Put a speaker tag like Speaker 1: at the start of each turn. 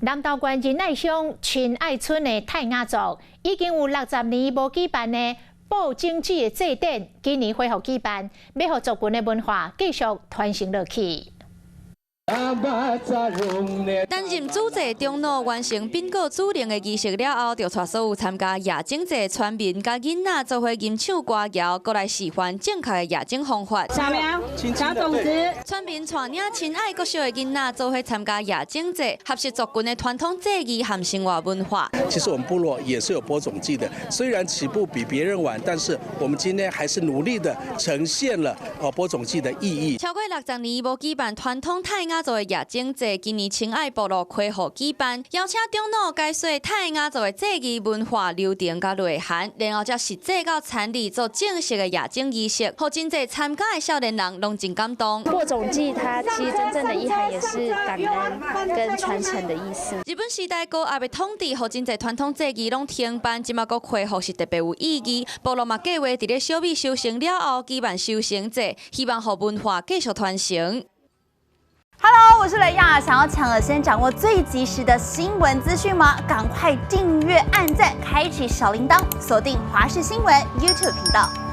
Speaker 1: 南投縣仁愛鄉親愛村的泰雅族已經有60年無舉辦的播種節的祭典，今年恢復舉辦，欲予族群的文化繼續傳承落去。
Speaker 2: 擔任主祭長老完成稟告祖靈的儀式了後，就帶所有參加夜種祭村民佮囡仔做伙吟唱歌謠，閣來示範正確的夜種方法。
Speaker 3: 小苗，小種子。
Speaker 2: 村民帶領親愛國小的囡仔做伙參加夜種祭，學習族群的傳統祭儀和生活文化。
Speaker 4: 其實我們部落也是有播種祭的，雖然起步比別人晚，但是我們今天還是努力的呈現了哦播種祭的意義。
Speaker 2: 超過60年無舉辦傳統泰雅族的夜種祭，今年親愛部落恢復舉辦，邀請長老解說泰雅族的祭儀文化流程佮內涵，然後才實際到田裡做正式的夜種儀式，予真濟參加的少年人攏真感動。
Speaker 5: 播種祭它其實真正的意涵也是感恩跟傳承的意思。
Speaker 2: 日本時代高壓的統治，予真濟傳統祭儀攏停辦，這馬閣恢復是特別有意義。部落嘛計劃佇咧小米收成了後舉辦收成祭，希望予文化繼續傳承。
Speaker 6: Hello，我是雷亞，想要搶先掌握最及時的新聞資訊嗎？趕快訂閱、按讚、開啟小鈴鐺，鎖定華視新聞 YouTube 頻道。